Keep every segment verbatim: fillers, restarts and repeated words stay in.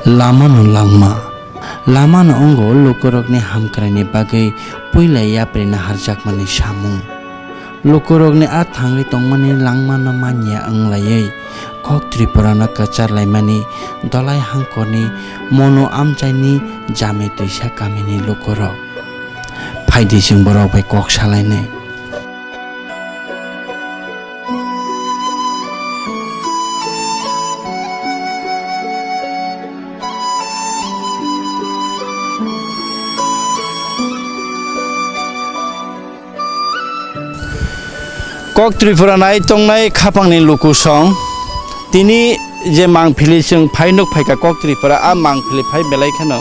Lamano langma. Lamano wngo lukurokni hamkraini bagwi puila yapri naharjakmani samung. Lukurokni a thangwi tongmani langmano manya wnglaiwi kok Tripurano kwchar laimani Dolai hangkorni Monu amchaini Jami twisa kamini lukurok. Phaidi chwng borok bai kok salainai. Kok Tripura nai tongnai khapangni lukusong. Tini je mangphili chwng phai nuk phaikha Kok Tripura, a mangphili phai belai kheno.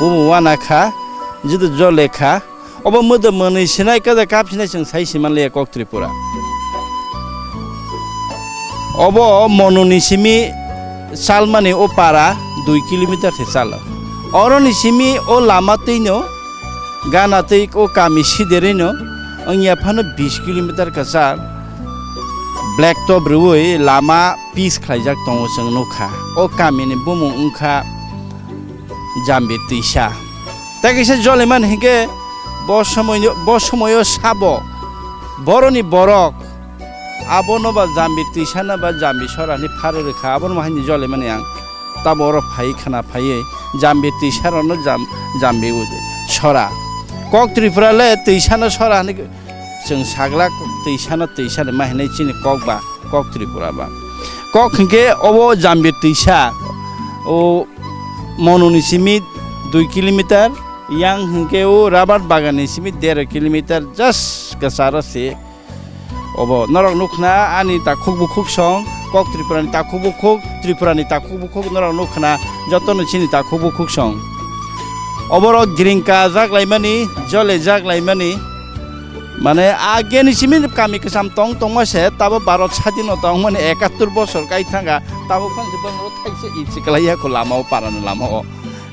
Ubo wana kha, judu jole kha. Obo mwdwk mwnwi sinai kada kap sinai chwng sai siman liya Kok Tripura. Obo Monuni simi salmani o para dui kilometer se salo. Oroni simi o lama twino gana twi o kami siderino wngya phano bis kilometer kwchar black top rwui lama pis khlaijak tongo chwng nukha. O kamini bumung wngkha Jambi twisa. Tei kaisa jolimani hinkhe bo somoino, bo somoio sabo boroni borok abono ba Jambi twisano ba Jambi sora hinwi pharwi rwkha, abono haini jolimani ang tabo oro phai khana phaiwi Jambi twisarokno jam-, Jambi sora. Kok Tripura le twisano sora hinwi chwng sagla twisano twisani ma hinwi chini kok ba Kok Tripura ba. Kok hinkhe obo Jambi twisa o Monuni simi dui kilometer, yang hinkhe o Rabar Bagan ni simi dero kilometer just kwcharo se. Obo norok nukhna ani takhuk bukhuk song, Kok Tripura ni takhuk bukhuk, Tripura ni takhuk bukhuk norok nukhna jotono chini takhuk bukhuk song. Oborok gring kajak laimani, jole jak laimani, mane ageni simi kami kwcham tong tongma se, tabo Bharat sadhino tongmani ekattor bosor kai thanga, tabo phan se bang thaise ichi kalai yakho lama o, parani lama o.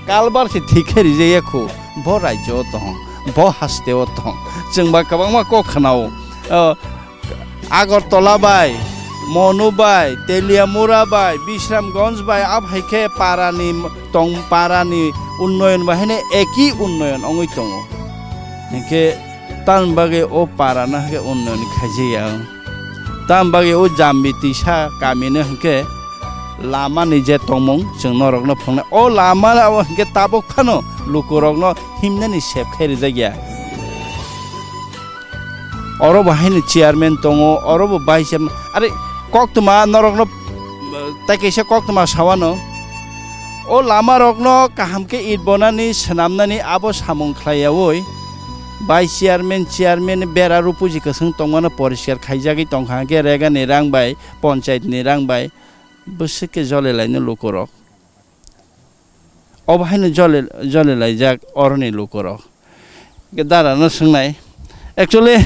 Kalbar se thik khe rijak yakho, bo rajyo o tong, bo haste o tong. Chwng ba kwbangma kok khna o. O, Agartala bai, Monu bai, Teliamura bai, Bisramganj bai, abo hai khe parani tong, parani unnoyon bai haino eki unnoyon wngwi tongo. Hinkhe tamni bagwi o parano haikhe unnoyon khaijaya. Tamni bagwi o Jambi twisa kamino hinkhe lamani je tongmung chwng norokno phunuknai. O lama o hinkhe tabuk phano lukurokno himnani sep khai rijak ya. Oro bo haino chairman tongo, oro bo vice chairman. Are koktwma norokno, eh, tai kaisa koktwma sawano. O lama rokno kaham khe it bonani, swnamnani abo samung khlaiyaui. Vice chairman, chairman bera rupuji kwswng tongmano poriskar khaijagwi tongkha, hwnkhe regani rang bai, ponchayat ni rang bai, bwswk khe jole laino lukurok. Obo haino jole, jole laijak oroni lukurok. Hwnkhe dara no swngnai. Actually,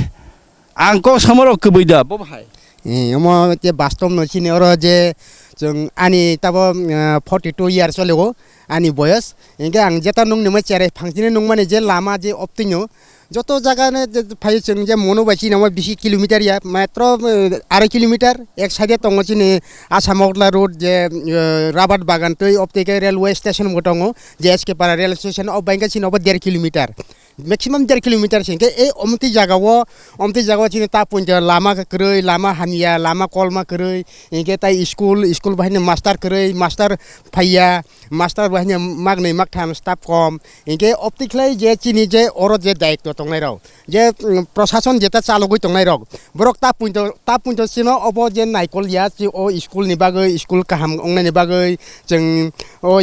ang kok samarok kwbui da, bo bahai. Eh, omo te bastob no chini oro je chwng ani tabo, eh, forty two year choligo ani boyos. Hwnkhe ang jeta nung nima cherai phang chini nung mani je lama je optwino joto jaga no je phai chwng je mono bai chini omo bisi kilometer ya, matro, eh, arai kilometer. Ek side tongo chini Assam Agartala road je, eh, Rabat Bagan twi optike railway station bo tongo, J S K Para rail station o bai khe chini obo der kilometer. Maximum der kilometer se hwnkhe ei omtwi jagao, omtwi jagao chini ta poito lama kwrwi, lama hamya, lama kolma kwrwi, hinkhe tai school, school bahai ni master kwrwi, master phaiya, master bahai ni maknwi maktham staff kom, hinkhe optwi khlai je chini je oro je daityo tongnai rok, je, mm, prosason jeta chalogwi tongnai rok, borok ta poito, ta poito chino obo je naikol ya, chi o school ni bagwi, school kaham wngnani bagwi, chwng o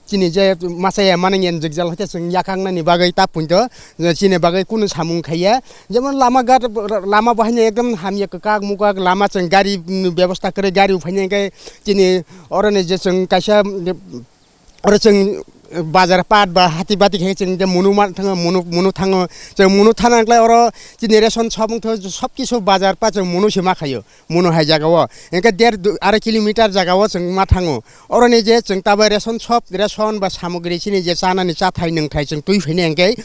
chini je masa ya mani yen jwk jal hoite chwng yakhang nani bagwi ta poito chini bagwi kunu samung khaiya. Jemon lama ghat, lama bo haino ekdom hamya kwkak mukak lama, chwng gari ni bebosta kwrwi, gari bo phaina hwnkhe chini oroni je chwng kaisa oro chwng bazar pat ba hati bati khe chwng je munu ma thango, munu, munu thango, chwng munu thana hwnkhe oro chini ration shop wngtho, sob kisu bazar pat chwng munu se ma khaio. Mono hai jagao, hwnkhe der du-, arai kilometer jagao chwng ma thango. Oroni je chwng tabai ration shop, ration ba samogri chini je chanani chathai nwngthai chwng twi phainai hwnkhe,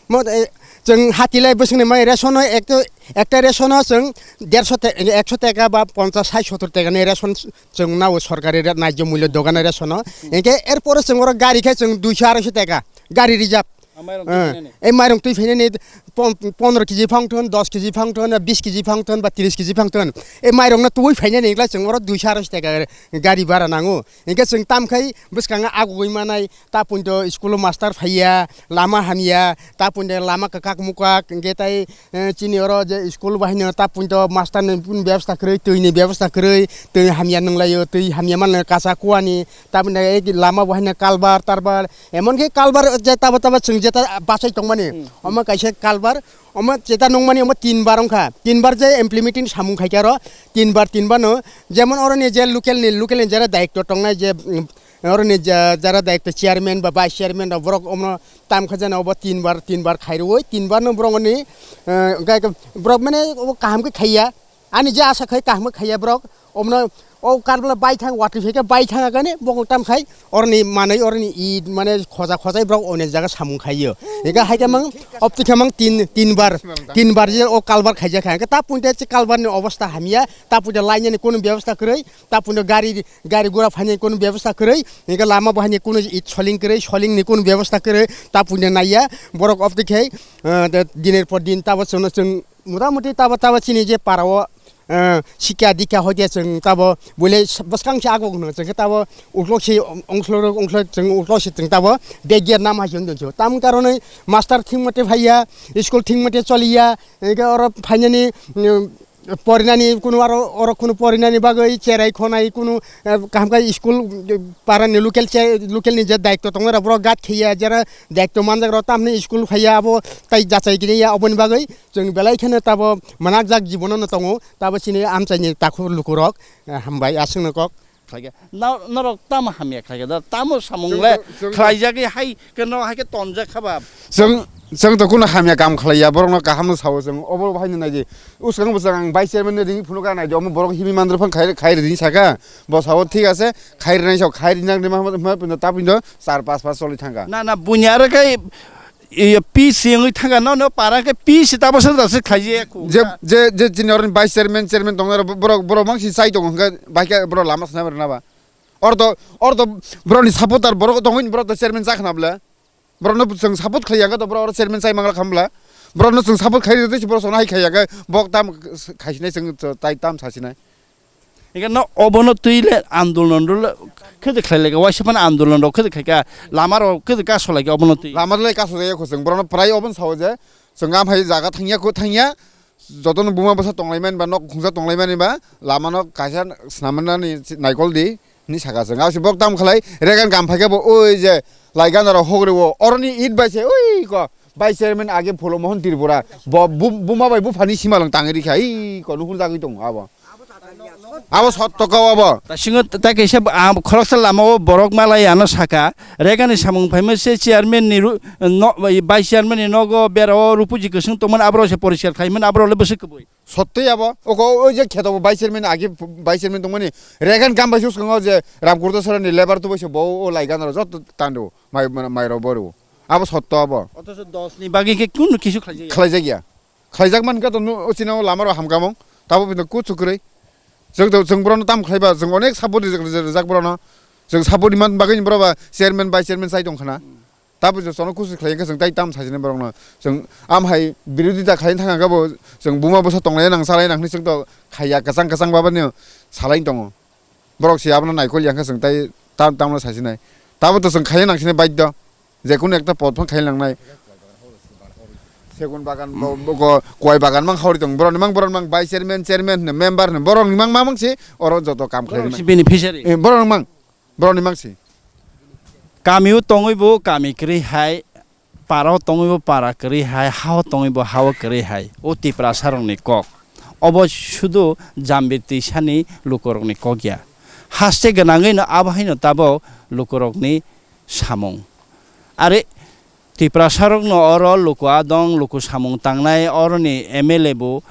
mo, eh, Chwng hati lai bwswkni mai ration o ekta, ekta ration o chwng derso te-, ekso taka ba ponchas, sait, sottor taka ni ration chwng nao sorkari ra-, naijyo mulyo dogan o ration o. Hinkhe er pore chwng oro gari khe chwng duiso araiso taka gari reserve. Ah, mairung twi phainani? Eh, ei mairung twi phainani pon-, pondro kg phang thun, dos kg phang thun, bis kg phang thun ba tris kg phang thun. Ei mairung no twi phainani hinkhe chwng oro duiso araiso taka gari bara nango. Hinkhe chwng tam khai bwskango agugwi manai. Ta puinto school o master phaiya, lama hamya, ta puinto lama kwkak mukak, hinkhe tai, eh, chini oro je school bahaino ta puinto master ni kunu bebostha kwrwi, twi ni bebostha kwrwi, twi hamya nwnglaio, twi hamya manlai kacha kuani, ta puinto ek lama bahaino kalbar tarbar, emon ki kalbar je tabo tabo chwng jeta bachai tongmani, hmm, omo kaisa kalbar, omo jeta nungmani omo tin bar wngkha, tin bar je implementing samung khaikhe aro tin bar tin bar no, jemon oroni je local ni, local ni jera daityo tongnai je, mm, Oroni ja-, jara daityo chairman ba vice chairman rok borok omo tam kha jana obo tin bar, tin bar khai rwui, tin bar no borok ni, eh, hwnkhe borok mane obo kaham khe khaiya. Ani je asa khai kaham khe khaiya borok. Omono o karbla bai thang watwi phaikhe bai thang agani bokong tam khai oroni manwi oroni it mane khoja khojai borok onek jaga samung khaiyo. Hwnkhe hai khe mang opti khe mang tin, tin bar, tin bar je o kalbar khaijak kha. Hwnkhe ta puinte che kalbar ni obostha hamya, ta puinte lainani kunu bebostha kwrwi, ta puinte gari gari gura phainai kunu bebostha kwrwi, hwnkhe lama bo haini kunu it soling kwrwi, solingni kunu bebostha kwrwi, ta puinai naiya, borok obtwi khai, eh, de-, diner por din tabo chwngno chwng mota moti tabo tabo chini je para o, eh, sikya dikya hoite chwng tabo buile bwskang se agok hwno chwngkhe tabo uklok se ongkhlorok ongkhlorok chwng uklok se chwng tabo begya nam hai se wngtong. Tamoni karonwi master thik mote phaiya, school thik mote choliya, hwnkhe oro phainani, mm, porinani kunu aro, oro kunu porinani bagwi cherai khonai kunu, eh, kaham khe school, eh, parani local che-, local ni je daityo tongnai rok borok guide khaiya, jera daityo manjak rok tamni school phaiya abo tai jachai kini ya oboni bagwi chwng belai kheno tabo manakjak jibono no tongo tabo chini amchaini takhuk lukurok, eh, hambai aswkno kok. Khlaikha. No-, norok tamo hamya khlaikha da, tamo samung le khlaijagwi hai khe no hai khe tonjak kha ba. Chwng, chwng to kuno hamya kam khlaiya, borokno kahamno sao chwng, obo haino naidi. Uskango bwswk ang vice chairman ni ring phunukha naidi, omo borok himwi mandrwphang khai, khai rini saka, bo sao thik ase, khai rinai sao, khai rinai ma, ma, ma, ta pindo char pas pas choli thangkha. Na, na, buini aro khe Iyo, peace wngwi thangkha, no, no, para khe peace tabo se da se khlai je, je, je, je, chini oroni vice chairman, chairman tongnai rok, borok, borok mangsi chai tongo, hwnkhe bai khe borok lama sana rwna ba. Ordo, ordo, borokni supporter borok tongwi borok to chairman cha khna bwle. Borokno chwng support khlai ya khe to borok oro chairman chai mangra kham bwle. Borokno chwng support khlai rwdi borok sono hai khai ya khe bok tam khaisinai chwng tai tam sasinai. Hingke no obono twi le andolon rok le khe de khlai lai ka, waisa phano andolon rok khe de khai ka, lama rok khe de kaso lai ka obono twi. Lama le kaso jaya kho chwng, borok no prai obono sao je, chwng am hai jaga thangya kho thangya, joto no buma bwsa tong lai mani ba, nok khungsa tong lai mani ba, lama no kaisa snam nani naikol di, hini saka chwng. Abo se bok tam khlai, regan kam phai khe bo oi je, lai gana rok hogre o, oroni it bai se oi ko, vice chairman age Phulo Mohon Tripura, bo bu-, buma bai buphani simalwng tangwi rikha, oi ko, nuhur jagwi tongo abo. Abo sotto kau abo. Ta singo ta kaisa, ah, khoroksa lama o borok malai ano saka, regani samung phaima se chairman ni ru-, no, vice chairman ni nogo bera o rupuji kwswng tongmani aboro se poriskar khlaimani aboro le bwswk kwbwi. Sottoi abo, oko o je kheto bo vice chairman agi vice chairman tongmani, regan gam bai swkango je Ramkurta Sora ni labour to bai se bo o lai gana rok joto tando mai, mai rok boru. Abo sotto abo. Othocho dos ni bagwi khe kunu kisu khlaijak ya. Khlaijak ya. Khlaijak man khe to nu, o chini o lama rok hamkha mung, tabo bini kuchuk kwrwi. Chwng to, chwng borok no tam khlai ba, chwng onek support rijak, rijak, rijak borok no. Chwng support ni man bagwi borok ba chairman, vice chairman chai tong khna. Tabo chwng sono kuchuk khlai khe chwng tai tam sajini borok no. Chwng am hai birodita khlai thang khe bo chwng buma bwsa tong lai nang, cha lai nang hwnwi chwng to khaiya, kwchang kwchang baba ni salai tongo. Borok se abono naikol ya khe chwng tai tam, tam no sajinai. Tabo to chwng khaiya nang sini baiddo. Jekunu ekta pot phano khai langnai. Segun bagan bo, bo ko-, koi bagan mang hori tong. Borok ni mang, borok ni mang vice chairman, chairman hwno, member hwno. Borok ni mang, mang, mang se oro joto kam khlai. Borok ni si mang. Beneficiary. Eh, borok ni mang, borok ni mang se. Kami o tongwi bo kami kwrwi hai, para o tongwi bo para kwrwi hai, ha o tongwi bo ha o kwrwi hai. O Tiprasa rok ni kok. Obo sudu Jambir Tisa ni luku rok ni kok ya. Haste gwnangwi no abo hai no tabok luku rok ni samung. Are Tiprasa rok no oro luku adong, luku samung tangnai, oro ni M L A bo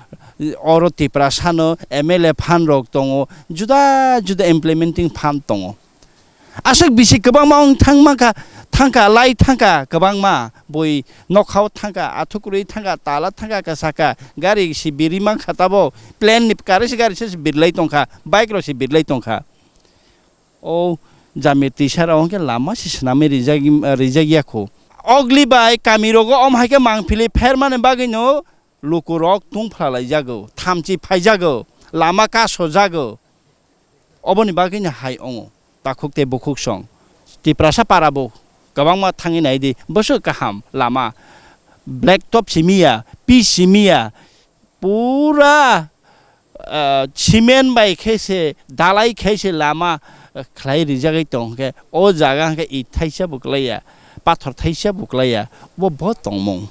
oro Tiprasa no M L A fund rok tongo, juda juda implementing fund tongo. Aswk bisi kwbangma wng thang mankha, thangkha, lai thangkha kwbangma, bui nokhao thangkha, athukrwi thangkha, tala thangkha, kwsakha, gari si birwi mankha tabok, plane ni karwi se gari se birlai tongkha, bike rok si birlai tongkha. O jami tisa rok hwnkhe lama se swnamwi rijak, rijak ya kho. Ogli bai kami rogo om hai khe mangpili phermani bagwino lukurok tungphla laijago, thamchi phaijago, lama kasojago. Oboni bagwino hai ongo takhuk tei bukhuk song. Tiprasa para bo kwbangma thangwi nai di, bwswk kaham lama, black top simi ya, pitch simi ya, pura, ah, cement bai khe se, dalai khe se lama, ah, khlai rijagwi tong khe, o jaga hwnkhe it thaisa bo klai ya, pathor thaisa bo klai ya, bo bo tongmung.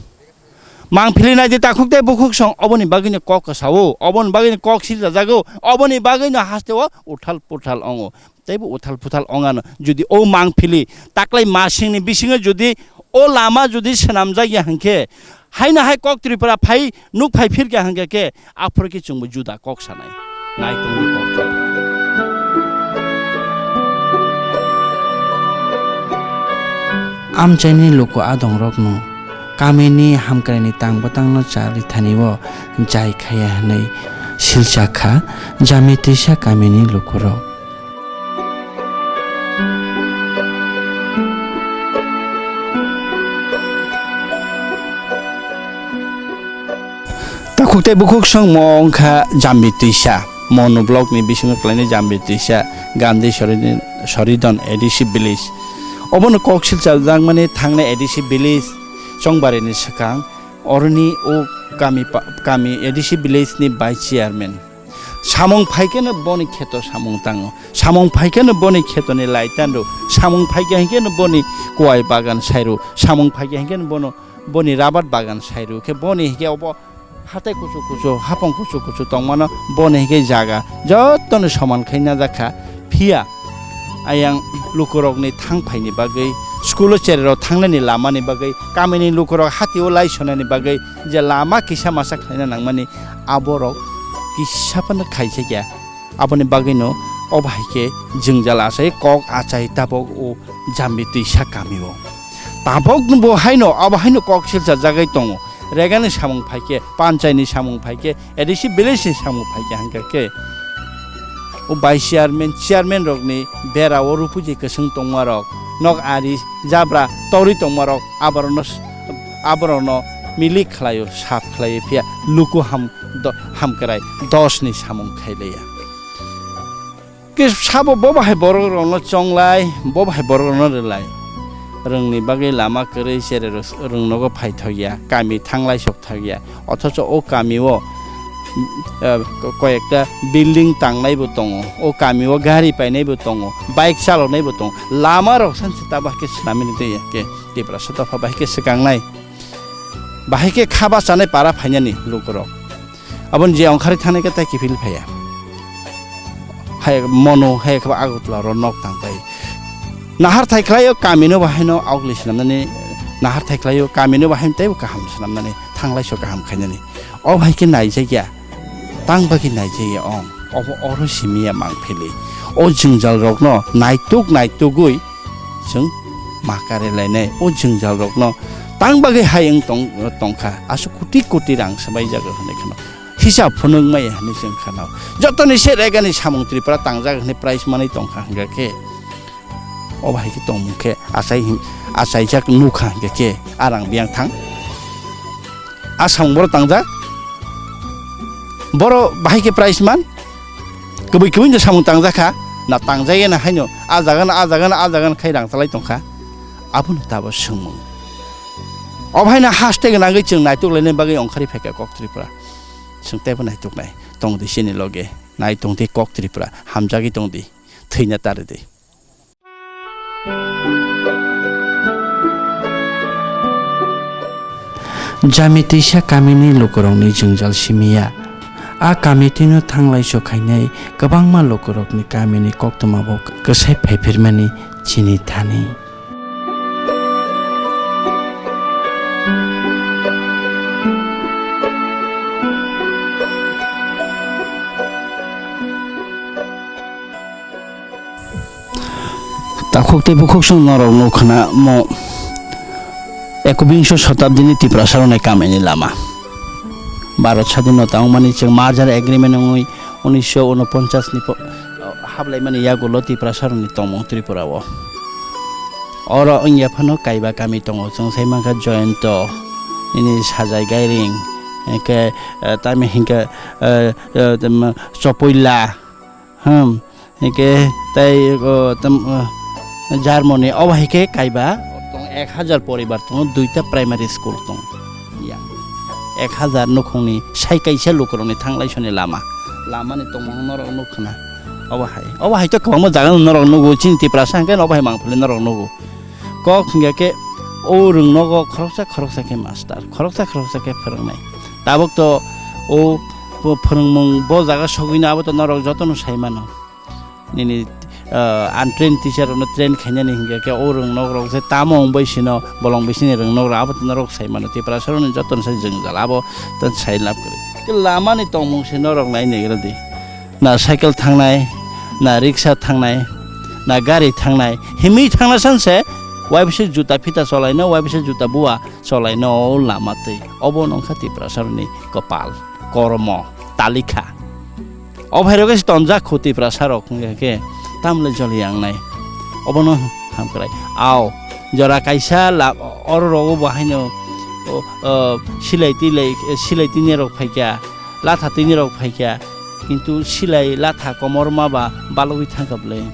Mangpili nai di takhuk tei bukhuk song, oboni bagwino kok kwsao, oboni bagwino kok silchajago, oboni bagwino hasteo uthal puthal ongo. Teibo uthal puthal ongano, jodi o mangpili taklai masingni bisingo jodi o lama jodi swnamjak ya hwnkhe, haino hai kok Tripura phai nuk phai phirkha hwnkhe khe, aphuru khe chwngbo juda kok sanai. Nai tongdi kok. Amchaini luku adongrokno kamini hamkraini tang bwtangno charwi thani o jai khaya hwnwi silchak kha jami twisa kamini lukurok. Takhuk tei bukhuk song mo wngkha jambi twisa. Mo no block ni bisingo klaini jambi twisa Gandhi Sori-, Soridon A D C village. Obono kok silchajak mani thangnai A D C village chongbari ni swkang oroni o kami pa-, kami A D C village ni vice chairman. Samung phaikhe no boni kheto samung tango. Samung phaikhe no boni kheto ni lai tando. Samung phaikhe hinkhe no boni kuwai bagan sairu. Samung phaikhe hinkhe no bono boni rabar bagan sairu khe boni hinkhe obo hatai kuchuk kuchuk, hapang kuchuk kuchuk tongmano boni hinkhe jaga jotono soman khai najak kha. Phiya ayang lukurokni thang phaini bagwi, school o chererok thangnani lamani bagwi, kamini lukurok hatio lai sonani bagwi je lama kisa masa khlaina nangmani aborok kisa phano khaisa kya. Aboni bagwino o bahai khe jwngjal achai kok achai tabok o jambi twisa kamio. Tabok bo haino abo haino kok silcha jagwi tongo. Regani samung phaikhe, panchaini samung phaikhe, A D C village ni samung phaikhe hwnkhe khe o vice chairman, chairman rokni bera o ruphuji kwswng tongmarok, nok ari jabra torwi tongmarok aborokno, aborokno milik khlaio, sap khlaio, phiya luku ham do-, hamkrai dos ni samung khailaiya. Ke sabo bo bahai borok rokno chonglai, bo bahai borok rokno rwlai. Rwngni bagwi lama kwrwi chererok rwng nogo phaithokya, kami thanglai sokthokya. Othocho o kamio, eh, ko-, koyekta building tangnaibo tongo, o kamio gari painaibo tongo, bike chaloknaibo tongo. Lama rok sanse ta bahai khe swnamini twi khe Tiprasa dopha bahai khe swkangnai. Bahai khe kha bachanai para phainani lukurok. Aboni je ongkhari thangnai khe tai kiphil phaiya. Hai mono hai khe Agartala ro nok tang pai. Nahar thai khlaio kamino bahaino augli swnamnani, nahar thai khlaio kamino bahaino teibo kaham swnamnani, thanglai so kaham khainani. O bahai khe naijakya, tang bagwi naijakya ong. Obo oro simiya mangphili. O jwngjal rokno naituk naitugwi chwng ma kare lainai. O jwngjal rokno tang bagwi hai wng tong, tongkha. Aswk koti koti rang swbai jago hwnwi kheno. Hisab phunuk maya hwnwi chwng kheno. Jotoni se regani samung Tripura tangjak hwnwi prize manwi tongkha hwnkha khe. O bahai khe tongmung khe achai hin-, achaijak nukha hwnkha khe a rang biyang thang. A samung boro tangjak. Boro bahai khe prize man. Kubui kubui no samung tangjak kha. Na tangjaya na haino. A jaga na, a jaga na, a jaga na khai rang talai tongkha. Abono tabo swngmung. Obo haino haste gwnangwi chwng naituk laina bagwi ongkhari phaikha kok Tripura. Chwng teibo naituk nai. Tongdi chini loge. Nai tongdi kok Tripura. Hamjagwi tongdi. Thwina taridi. Jami tisa kamini lukurokni jwngjal simiya. A kami twino thanglai so khainai kwbangma lukurokni kamini koktwmabo kwsai phaiphirmani chini thani. Ta Khuk tei bukhuk chwng norok nukha na mo ekobingso shatabdini Tiprasa rokni kamini lama. Bharat sadhino tangmani chwng merger agreement wngwi unisho unoponchas ni po-, hablaimani yagulo Tiprasa rokni tongmung Tripura o. Oro wngya phano kaiba kami tongo, chwng sai mankha Joyonto, nini Sajai Gairing, hwnkhe, eh, tamo hinkhe, eh, eh, tamo Chopoila, hmm, hwnkhe tei, oh, tam, oh, Germany, obo hai khe kaiba tong ek hajar poribar tongo, duita primary school tong. Ya. Ek hajar nukhungni sai kaisa lukurokni thanglai soni lama. Lamani tongmung norok nukha na. Obo hai. Obo hai to kwbangma jaga norok nugo, chini Tiprasa hwnkhe obo hai mangpili norok nugo. Kok hwnkhe khe o rwngnogo khoroksa khoroksa khe master, khoroksa khoroksa khe phwrwngnai. Tabuk to o pho-, phwrwngmung bo jaga sogwino abo to norok jotono sai mano. Nini, ah, untrained teacher rokno train khainani hwnkhe khe o rwngnokrok je tamo wng bai sino bolong bisini rwngnokrok abo to norok sai mano. Tiprasa rokni jotono sai jwngjal abo to sai lab kwrwi. Khe lamani tongmung se norok nai naigra di. Na cycle thangnai, na riksha thangnai, na gari thangnai, himwi thangna san se, waibise juta phita cholaino, waibise juta bua cholaino o lama twi. Obo nongkha Tiprasa rokni kopal, kormo, talikha. O bhairok se tonjak khu Tiprasa rok hwnkhe khe tamle joli yangnai. Obono hamkrai. Ao, jora kaisa la-, oro rogo bo haino, o, o, silai tilai, silai tini rok phaikha, latha tini rok phaikha. Kintu silai latha komorma ba balogwi thangkha bwle.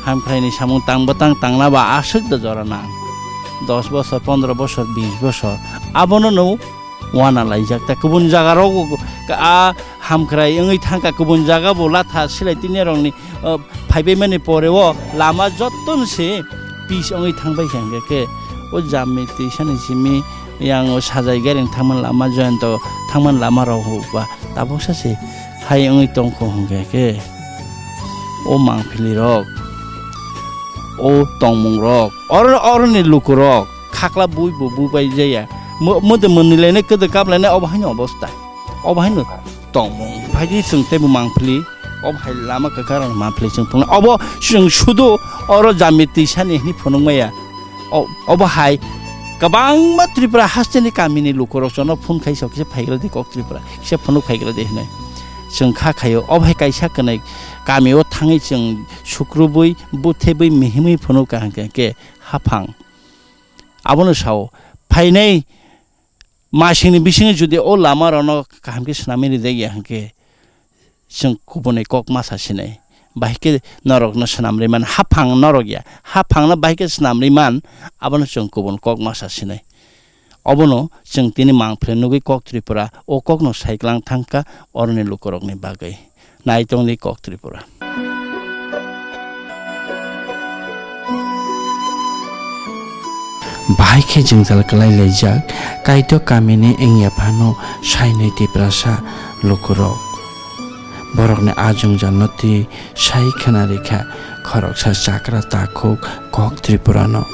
Hamkraini samung tang bwtang tangna ba aswk da jora nang. Dos bosor, pondro bosor, bis bosor. Abono no wana laijak. Ta kubun jaga rok a hamkrai wngwi thangkha, kubun jaga bo latha silai tini rokni, uh, phaibai mani pore o lama jotton se pis wngwi thangbai kha hwnkhe khe o Jammi twisani simi yang o Sajai Gairing thangman lama, Joyonto thangman lama rok ba. Tabuksa se hai wngwi tongkho hwnkhe khe o mangpili rok, o tongmung rok, oro, oroni luku rok khakla bui bo bui bai jaya. Mo-, mote mwnwi lainai, kwdwk kap lainai, obo haino obosta. Obo haino tongmung. Phaidi chwng teibo mangpili, obo hai lama kwkar rok mangpili chwng phunuknai. Obo chwng sudu oro Jammi twisani hwnwi phunukmaya. O-, obo hai kwbangma Tripura hasteni kamini lukurok jono phone khai sok kisa phaigra di kok Tripura, kisa phunuk phaigra di hinwi. Chwng kha khaio, obo hai kaisa kwnwi kamio thangwi chwng sukrubui, buthebui, mihimwi phunuk kaham khe, khe haphang. Abono sao, phainai masingni bisingo jodi o lama rokno kaham khe swnamwi rijak ya hwnkhe, chwng kubuni kok ma sa sinai. Bahai khe norokno swnam ri man, haphang norok ya, haphangno bahai khe swnam ri man, abono chwng kubun kok ma sa sinai. Obono chwng tini mangpili nugwi kok Tripura, o kokno saiklang thangkha oroni lukurokni bagwi. Naitongdi kok Tripura. Bahai khe jwngjal kwlai laijak Kaitor kamini wngya phano sainwi Tiprasa lukurok. Borokni a jwngjalno twi sai khna rikha khoroksa chakra takhuk kok Tripurano.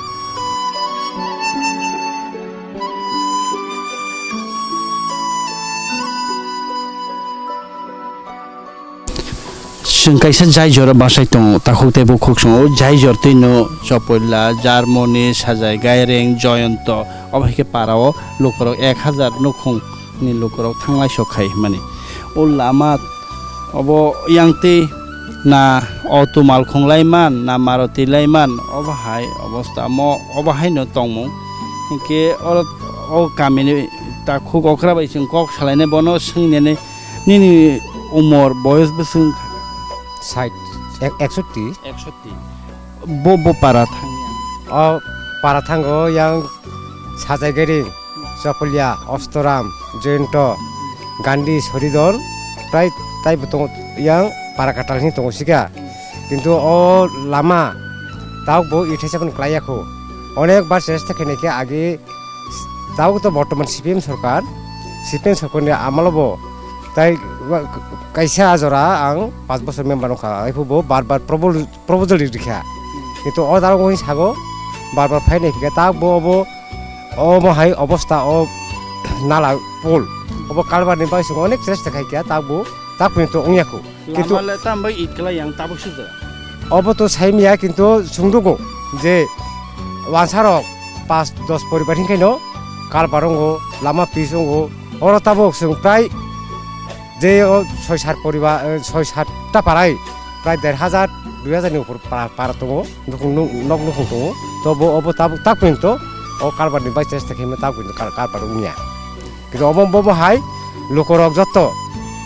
Chwng kaisa jai jora bachai tongo, takhuk tei bukhuk chwng o jai jor twi no Chopoila, Jarmoni, Sajai, Gaireng, Joyonto, obo hai khe para o lukurok ek hajar nukhung ni lukurok thanglai sok khai hwnmani. O lama obo yang twi na auto malkhung lai man, na Maruti lai man, obo hai obosta mo, obo hai no tongmung. Hinkhe oro o kamini takhuk okra bai chwng kok salainai bono swngnani. Nini umor, boyos bwswk wngkha? Sait, ek-, eksotti. Eksotti. Bo, bo para thangya? O para thango yang Sajai Gairing, Chopolia, Ostoram, Joyonto, Gandhi, Soridol, prai taibo tongo yang para katal hini tongo sika. Kintu o lama tabuk bo ithaisa phano klaiya kho. Onek bar chesta khainai khe age Tabuk to bortoman C P M sorkar, C P M sorkarni amalobo tai wa-, kaisa jora ang panch bosor member wngkha, haiphubo bar bar propo-, proposal ri rikha. Kintu o darok wngwi sago bar bar phainai phikha, tabuk bo obo omo hai obosta o nala pol obo kalbarni bagwi chwng onek chesta khaikha, tabuk tabuk to wngya kho. Kintu lama le tam bai it khlai yang tabuk sujak. Obo to saimya, kintu chwng dugo je wansarok pas dos poribar hinkheno kalbar wngo, lama pis wngo. Oro tabuk chwng prai je o soi sat poribar, eh, soi sat ta parai prai der hajar, dui hajar ni upor pa-, para tongo, nukhung nuk-, nok nukhung tongo. To bo obo tabuk tak pin to o kalbar ni bai chesta khaima tabuk pin to kal-, kalbar wngya. Kintu obo, bo, bo hai lukorok joto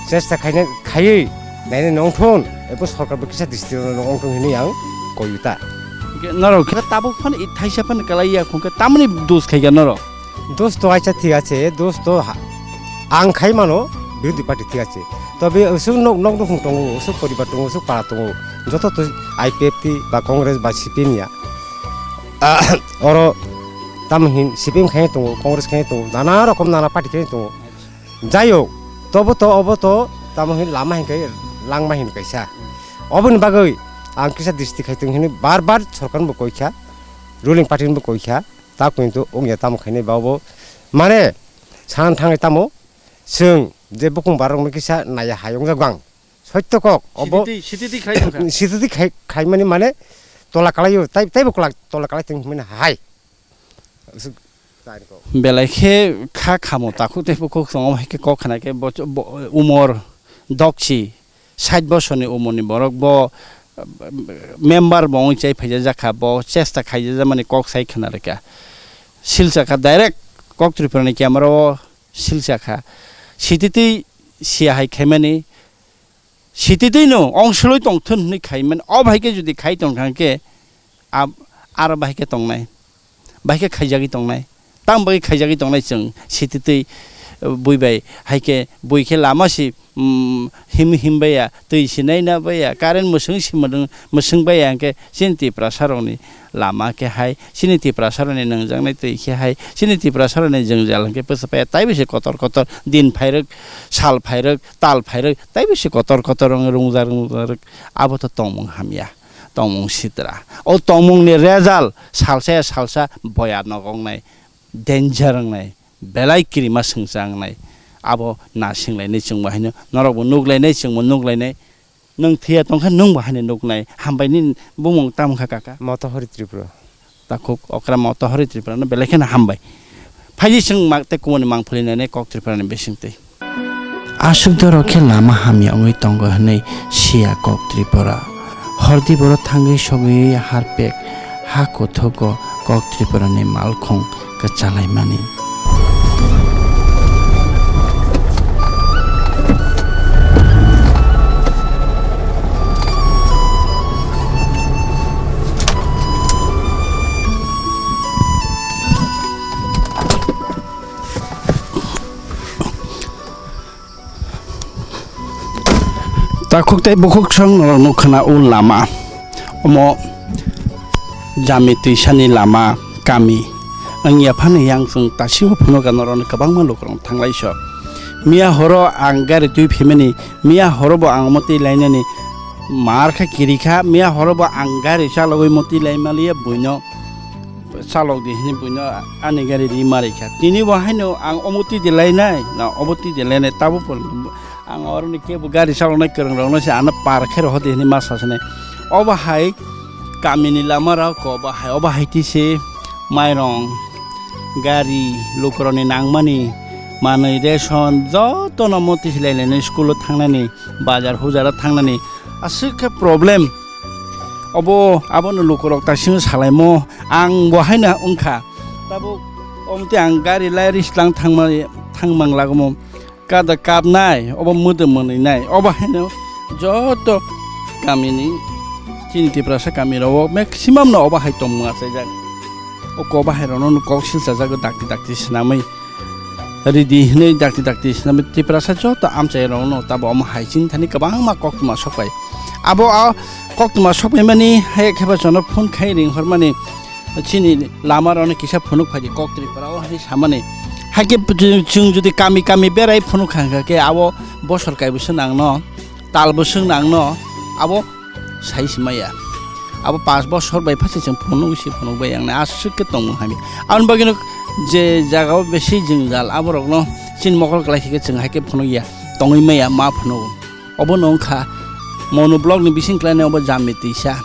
chesta khaina, khaiwi naina nongthun, ebo sorkar bo kisa distri rok nongthun hinwi ang koyu ta. Hingke norok khe tabuk phano i thaisa phano kalai ya, khungkhe tamoni dos khaikha norok? Dos to aisa thik ache, dos to ha-, ang khai mano, birodhi party thik ache. Tobe usuk nok, nok nukhung tongo, usuk poribar tongo, usuk para tongo, joto to I P F T ba Congress ba C P M ya. Oro tamo hin C P M khai tongo, Congress khai tongo, nana rokom nana party khai tongo. Jai hok, tobo to, obo to, tamo hin lama hin kai langma hin kaisa. Oboni bagwi ang kisa district khai tong hini bar bar sorkar bo koikha, ruling party bo koikha, ta koi to ongya tamo khainai ba obo. Mane, san thangwi tamo, chwng je bukung barok no kisa naya hai wngjak bang. Sotto kok, obo sititi, sititi khai tongkha. Sititi khai, khai mani mane tola kalai o, tai, tai bo tola, tola kalai tong himani hai. Belai khe kha khamo takhuk tei bukhuk tongo, hai khe kok khna khe bo, bo, umor dokchi, sait bosorni umorni borok bo, member bo wngwi chai phaijak kha, bo chesta khaijak mani kok sai khna rwkha. Silsa kha direct kok Tripura ni camera o silsa kha. Sititwi siya hai khaimani, sititwino ongsoloi tongthun hwnwi khaimani, o bahai khe jodi khai tongthang khe, ab-, aro bahai khe tongnai, bahai khe khaijagwi tongnai, tamo bagwi khaijagwi tongnai chwng sititwi, eh, bui bai, hai khe bui khe lama si, mm, him, him baiya, twi si naina baiya, current mwswng si mwdwng, mwswng baiya hwnkhe chini Tiprasa rokni lama khe hai, chini Tiprasa rokni nangjaknai twi khe hai, chini Tiprasa rokni jwngjal hwnkhe bwsa paiya, taibo se kotor kotor din phairwk, sal phairwk, tal phairwk, taibo se kotor kotor wng rungjak rungjak, abo to tongmung hamya, tongmung sitra. O tongmungni result salsa ya salsa boya nogo wngnai, danger wngnai, belai kirima swngchar wngnai. Abo na swnglainai chwngbo haino, norokbo nuklainai, chwngbo nuklainai. Nwng thwiya tongkha nwngbo haino nuknai, hambai nini bumung tamo kha kaka? Motohori Tripura. Takhuk okra Motohori Tripura no belai kheno hambai. Phaidi chwng mak tei kumuni mangpili nai nai kok Tripura ni bisingtwi. Aswk dorok khe lama hamya wngwi tongo hwnwi siya kok Tripura. Hordi borok thangwi sogwi harpek ha kothogo kok Tripura ni malkhung kwchalaimani. Takhuk tei bukhuk song norok nukha na o lama. Omo jami twisani lama kami. Wngya phano yang chwng tasingbo phunukha norokni kwbangma lukurok thanglai so. Miya horo ang gari twi phimani, miya horo bo ang omo twi lainani mar kha kiri kha, miya horo bo ang gari chalogwi omo twi laimaliya buino. Chalok di hini buino ani gari ri mari kha. Tini bo haino ang omo twi de lainai, na obo twi de lainai, tabo pon ang oroni kebo gari chaloknai kwrwng rokno se ano par khe rohor di hini ma sasinai. Obo hai kamini lama rok ko obo hai, obo hai twi se mairong, gari, lukurokni nangmani manwi, ration jotono omo twi se lainai, school o thangnani, bazar hujaro thangnani aswk khe problem. Obo, abono lukurok taisino salaimo, ang bo haino wngkha. Tabuk omtwi ang gari lai rislang thangma, thangmang lagomo. Kada kapnai, obo mwdwm mwnwinai. Obo haino joto kamini, chini Tiprasa kamirok maximum no obo hai tongmung achaijak. O kok bahai rokno kok silchajak dakti dakti swnamwi. Ridi hinwi dakti dakti swnamwi Tiprasa joto amchairokno tabo omo hai chini thani kwbangma koktwma sokpai. Abo a koktwma sokpaimani hai khe ba jono phone khai ring hormani chini lama rokno kisa phunuk phaidi kok Tripura o hinwi samani. Haikhe chwng, chwng jodi kami kami berai phunuk kha hwnkha khe abo bosor kaibo se nangno, tal bo swk nangno, abo sai se maya. Abo panch bosor bai phase chwng phunuk si phunuk bai ang aswk khe tongmung hamya. Aboni bagwino je jaga o besi jwngjal aborokno chini mokol kwlai khe chwng hai khe phunuk ya, tongwi maya ma phunuk. Obono wngkha Mono block ni bising khlainai obo Jambi twisa.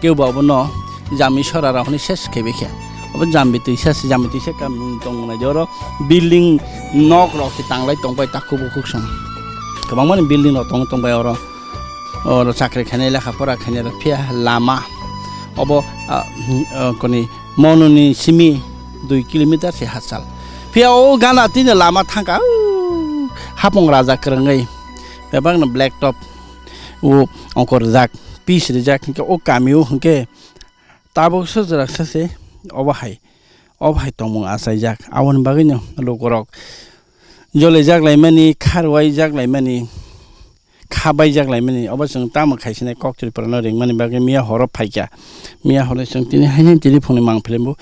Kebo abono Jambi sora rok hwnwi ses khe bikhe. Obo Jambi twisa se, Jambi twisa kamung tong nai joro building nok rok se tanglai tong bai takhuk bukhuk song. Kwbangma ni building rok tong tong bai oro. Oro chakri khainai, lekha pora khainai rok phiya lama. Obo, ah, ah, koni Mono ni simi dui kilometer se hachal. Phiya o gana tini lama thangka, au, hapung raja kwrwngwi. Bebak no black top, o ongkor rijak, pis rijak, hinkhe o kami o hinkhe tabuk sojrak sase obo hai, obo hai tongmung achaijak. Aboni bagwi no lukurok jolijak laimani, kharwai jak laimani, khabai jak laimani, obo chwng tamo khaisinai kok Tripura no ringmani bagwi miya horo phaikha. Miya horo chwng tini haino tini phungni mang philimbo.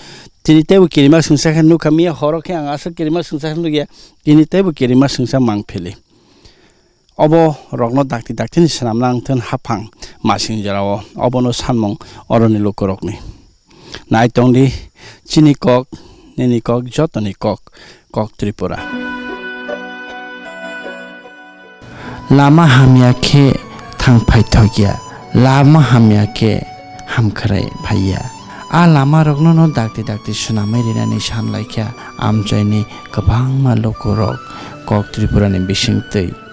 Tini teibo kirima swngsa khe nukha, miya horo khe ang aswk kirima swngsa khe nukya, tini teibo kirima swngsa mang phili. Obo rokno dakti dakti ni swnamna ang thun haphang masing jorao, obono sanmung oroni lukurokni. Nai tongdi, chini kok, nini kok, jotoni kok, kok Tripura. Lama hamya khe thang phaithokya, lama hamya khe hamkhrai phaiya. A lama rokno no dakti dakti swnamwi rinani san laikha amchaini kwbangma lukurok kok Tripura ni bisingtwi.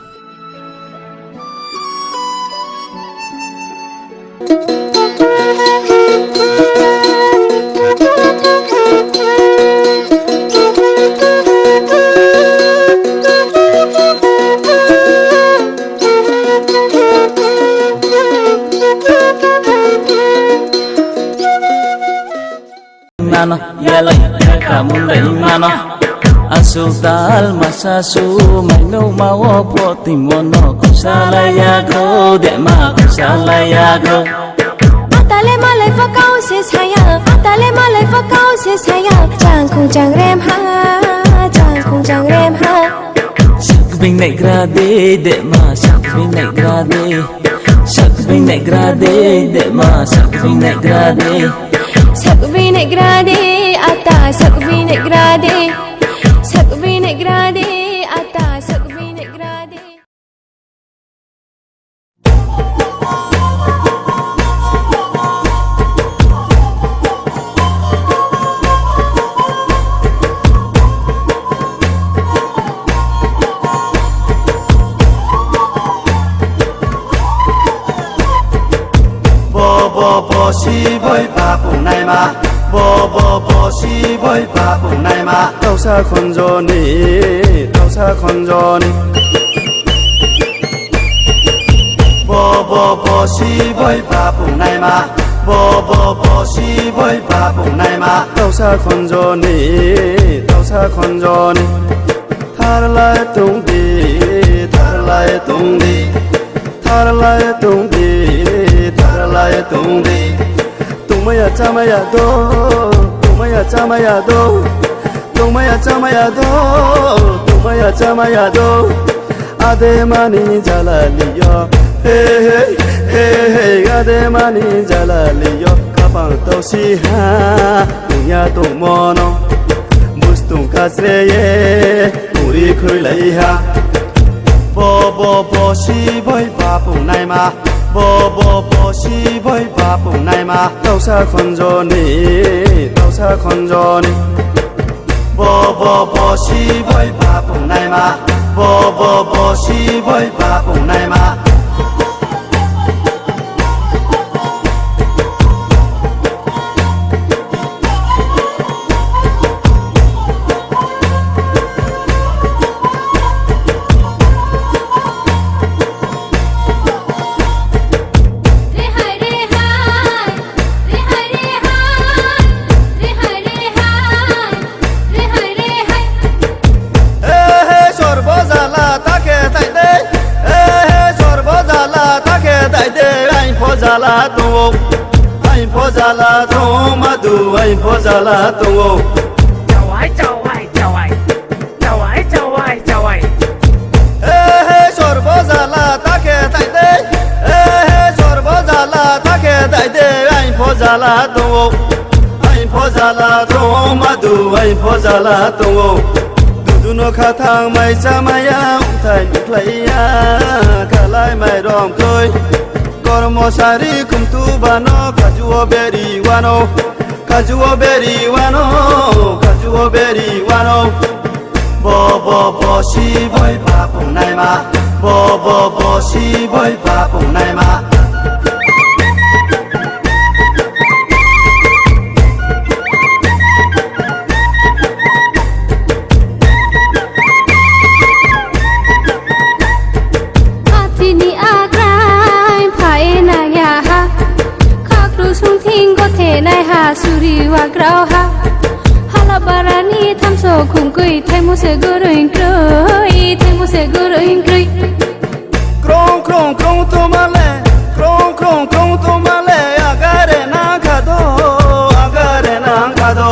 Mano, yalai, kamun dai mano. Asuk dal masa su, maino mawo poti mono kusalaya go, dema kusalaya go. Atale malai fakau se saya, atale malai fakau se saya. Changkung changrem ha, changkung changrem ha. Sakbing negra de, dema sakbing negra de. Sakbing negra de, dema sakbing negra de. Sakbini grade, ata sakbini grade. Sakbini grade, ata sakbini grade. Bo bo bo si boi papung naima. Bo bo bo si boi papung naima. Tausa khonjoni, tausa khonjoni. Bo bo bo si boi papung naima. Bo bo bo si boi papung naima. Tausa khonjoni, tausa khonjoni. Tharlai tungdi, tharlai tungdi, tharlai tungdi, tharlai tungdi. Tungmaya chamaya do, tungmaya chamaya do, tungmaya chamaya do, tungmaya chamaya do. Ademani jalaliyo, he he he he, ademani jalaliyo. Kapang tausi ha, tungya tungmono, bustung kasreye. Uri khwlaiha. Bo bo bo si boi bapung naima. Bo bo bo si boi bapung naima. Tausa khonjoni, tausa khonjoni. Bo bo bo si boi bapung naima. Bo bo bo si boi bapung naima. Ehe, sorbo jala ta khe thai de. Ehe, sorbo jala ta khe thai de. Ain pho jala tongo. Ain pho jala tongo, madu, ain pho jala tongo. Chawai, chawai, chawai. Chawai, chawai, chawai. Ehe, sorbo jala ta khe thai de. Ehe, sorbo jala ta khe thai de. Ain pho jala tongo. Ain pho jala tongo, madu, ain pho jala tongo. Dudu Nokha thang mai chamaya, wngthai nuklaiya, khalai mai romtoi. Kormosari khumtu bano, kajuo beri wano, kajuo beri wano, kajuo beri wano. Bo, bo, bo, si boi bapung naima. Bo, bo, bo, si boi bapung naima. Hathini agrai phae nangya ha, khakru sungthing gothe nai ha, suri wagrao ha. Halabarani thamso khungkui, thaimo se gurui krui, thaimo se gurui krui. Krong, krong, krong tumale, krong, krong, krong tumale, agare nangkha do, agare nangkha do.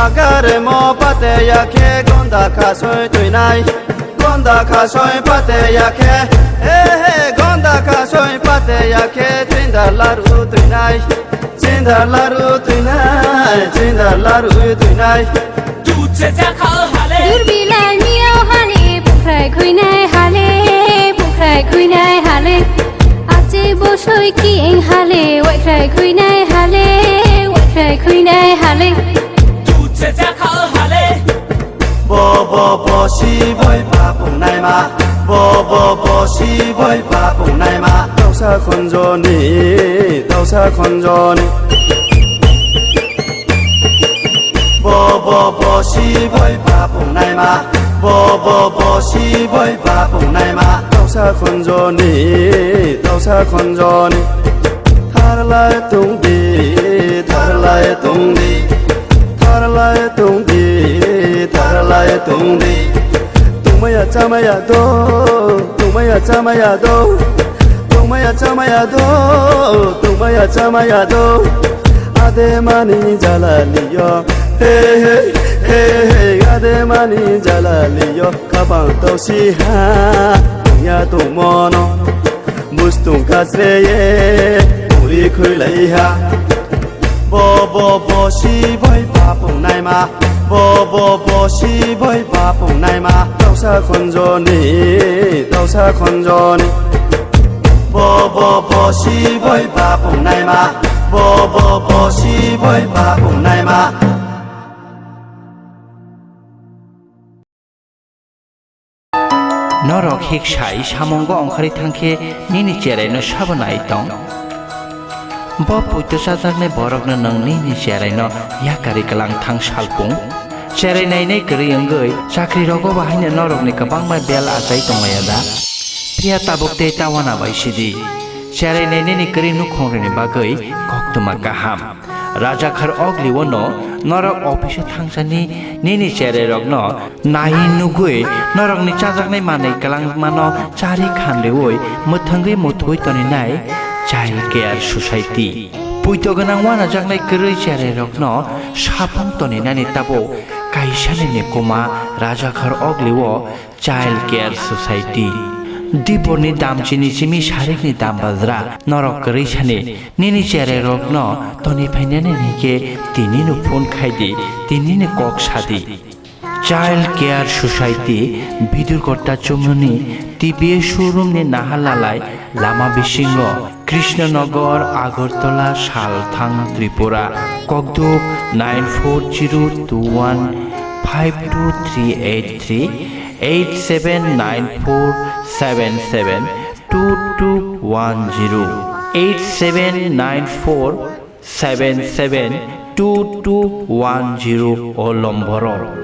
Agare mo pate ya khe gonda khasoi tuinai, gonda khasoi pate ya khe, he, he, gonda khasoi pate ya khe, chinda laru tuinai, chinda laru tuinai, chinda laru tuinai. Dut se jakha hale. Durbilai miyao hale, bukhrai khuinai hale, bukhrai khuinai hale. Ache bosoi ki eng hale, waikhrai khuinai hale, waikhrai khuinai hale. Dut se jakha hale. Bo, bo, bo, si boi bapung naima. Bo, bo, bo, si boi bapung naima. Dausa khonjoni, dausa khonjoni. Bo, bo, bo, si boi bapung naima. Bo, bo, bo, si boi bapung naima. Dausa khonjoni, dausa khonjoni. Tharlai tongdi, tharlai tongdi. Tharlai tongdi, tharlai tongdi. Tongmaya chamaya do, tongmaya chamaya do. Tongmaya chamaya do, tongmaya chamaya do. Ademani jalaliyo, he, he, he, he, ademani jalaliyo. Kabang tausi ha, tongya tongmono. Mustung kasreye, puri khuilai ha. Bo, bo, bo, si boi bapung naima. Bo, bo, bo, si boi bapung naima. Dausa khonjoni, dausa khonjoni. Bo, bo, bo, si boi bapung naima. Bo, bo, bo, si boi bapung naima. Norok hik sai samungo ongkhorwi thangkhe nini cheraino sabo nai tong. Bo puito chajaknai borokno nwng nini cheraino yakarwi kwlang thang salpung. Cherai nainai kwrwi wngwi chakri rogo bahaino norokni kwbangma bel achai tonglaiya da? Phiya tabuk tei ta wana bai sidi. Cherai nainani kwrwi nukhungrwini bagwi koktwma kaham. Rajakhar Ogli-o no norok office-o thangsani nini cherairokno naiwi nugwi norokni chajaknai manwi kwlangmano charwi khanriwi mwthangwi muthungwi toninai Child Care Society. Puito gwnang wanajaknai kwrwi cherairokno saphang toninani tabuk kaisani ni kuma Rajakhar Ogli-o Child Care Society. Diporni damchini simi sarikni dam bajra norok kwrwi sani nini cherairokno toni phainani hinkhe tinino phone khaidi, tinino kok sadi. Child Care Society, Bidurghotta Chumuni, T B S showroom ni naha lalai lama bisingo. Krishnanagar, Agartala, Salthang, Tripura. Kokduk nine four zero two one five two three eight three, eight seven nine four seven seven two two one zero, eight seven nine four seven seven two two one zero o lomboro.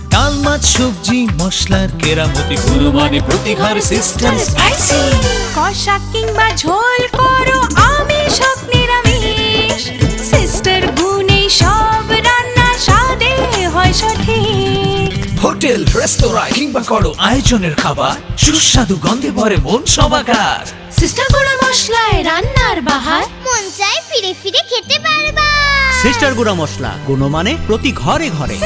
Dal, mach, sobji, moslar keramoti, Gunumanikpoti ghar Sister Spicy. কষা কিংবা ঝোল করো আমিষ হোক নিরামিষ, সিস্টার গুণ হোটেল, রেস্তোরাঁয় কিংবা কোনো আয়োজনের খাবার সুস্বাদু গন্ধে ভরে মন সমাকার। সিস্টার গুঁড়া মশলায় রান্নার বাহার। মন চায় ফিরে ফিরে খেতে বারবার। সিস্টার গুঁড়া মশলা, গুণমানে প্রতি ঘরে ঘরে।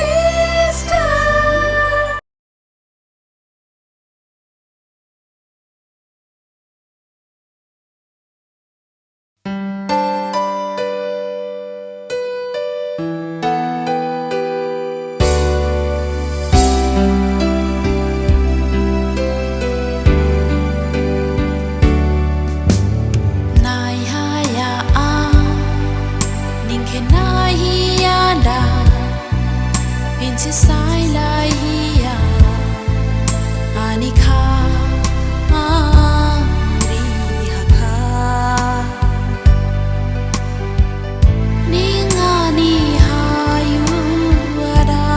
Naiha ya a, ningkhe naihi ya da, pinsi sai laihi ya, ani kha, ari ha kha. Ning ani hayu ada,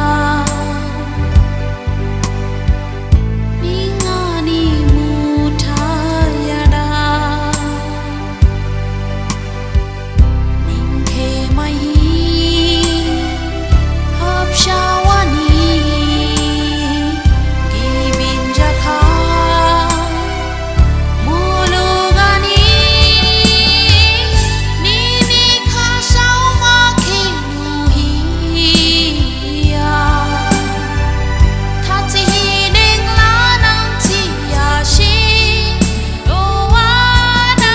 ning ani muthai ada, ning khe mai hapsawani gibin jakha. Mulugani nini khasao ma khe nuhiya. Thachi hi neng la nang chiya shi rowana.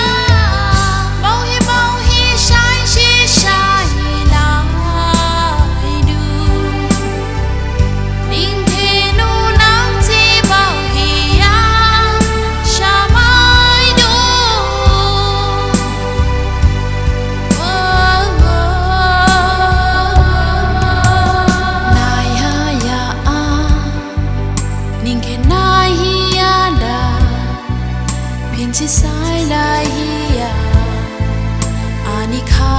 Bauhi bauhi sai shi sai lai du. Ningkhe nunang chiba hiya samai do. Oh, oh, oh. Naiha ya a, ningkhe naihi ya da, phinsi sai laihi ya, ani kha.